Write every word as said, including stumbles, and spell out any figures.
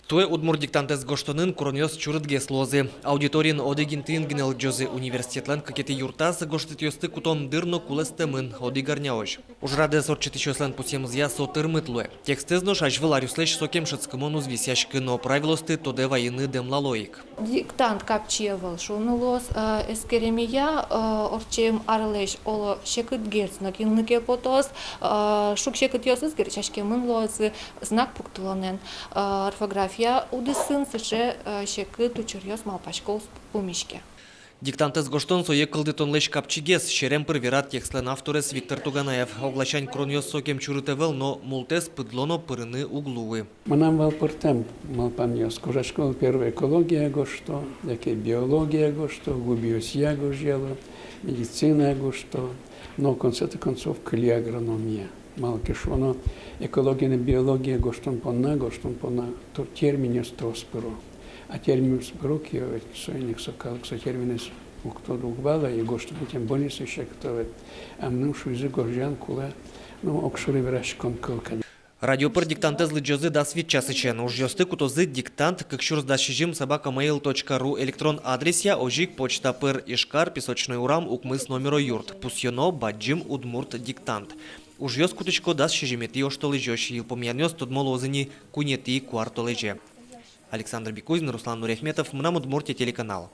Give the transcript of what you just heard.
Туэ удмурт диктантэз гожтонын куронъёс чурытгес луозы. Аудиториын одӥг интыын гинэ лыдӟозы. Университетлэн кыкетӥ юртаз гожтэтъёсты кутон дыр но кулэстэмын, одӥг арняозь. Ужрадэз ортчытӥсьёслэн пусъемзыя, со тырмыт луэ. Текстэз нош азьвыл аръёслэсь сокем шӧдскымон уз висъяськы, но правилоосты тодэ вайыны дэмлало ик. Диктант капчи ӧвӧл шуыны луоз, э, эскеремъя, э, ортчем арлэсь, оло, секытгес но кинлы ке потоз, э, шуг-секытъёсыз герӟаськемын луозы, знак пуктылонэн, э, орфография удысын сыӵе, э, секыт учыръёс, малпасько, уз пумиське. Диктантэз гожтон — сое кылдытонлэсь капчигес. Серем пыр верад, текстлэн авторез Виктор Туганаев. Огласянь, куронъёс сокем чурыт ӧвӧл, но мултэс пыдло но пырыны уг луы. Мынам вал пӧртэм малпанъёс. Кожасько вал, первой экология гожто, яке биология гожто, губиосъя гожъяло, медицина гожто, но в конце-то концов кылле агрономия. Малы ке шуоно, экология но биология гожтон понна, гожтон понна то терминъёс трос пыро. А терминъёс пыро ке, ведь соин ик со калык со терминэз уг тоды, уг вала, и гожтыны тем более со секыт ӧвӧл. А мыным шуизы, гожъян кулэ, ну, огшоры вераськон кыл, конечно. Радио пыр диктантэз лыдӟозы дас вить часысен. Ужъёсты кутозы диктант кык сюрс дас сизьым собака mail точка ру электрон адресъя, озьы ик почта пыр: Ижкар, Песочной урам, укмыс номеро юрт. Пусъёно: «Бадӟым удмурт диктант». Ужъёс кутӥсько дас сизьыметӥ оштолэзёзь. Йылпумъянъёс тодмо луозы ни куинетӥ куартолэзе. Александр Бекузин, Руслан Нуриахметов, «Мынам Удмуртие» телеканал.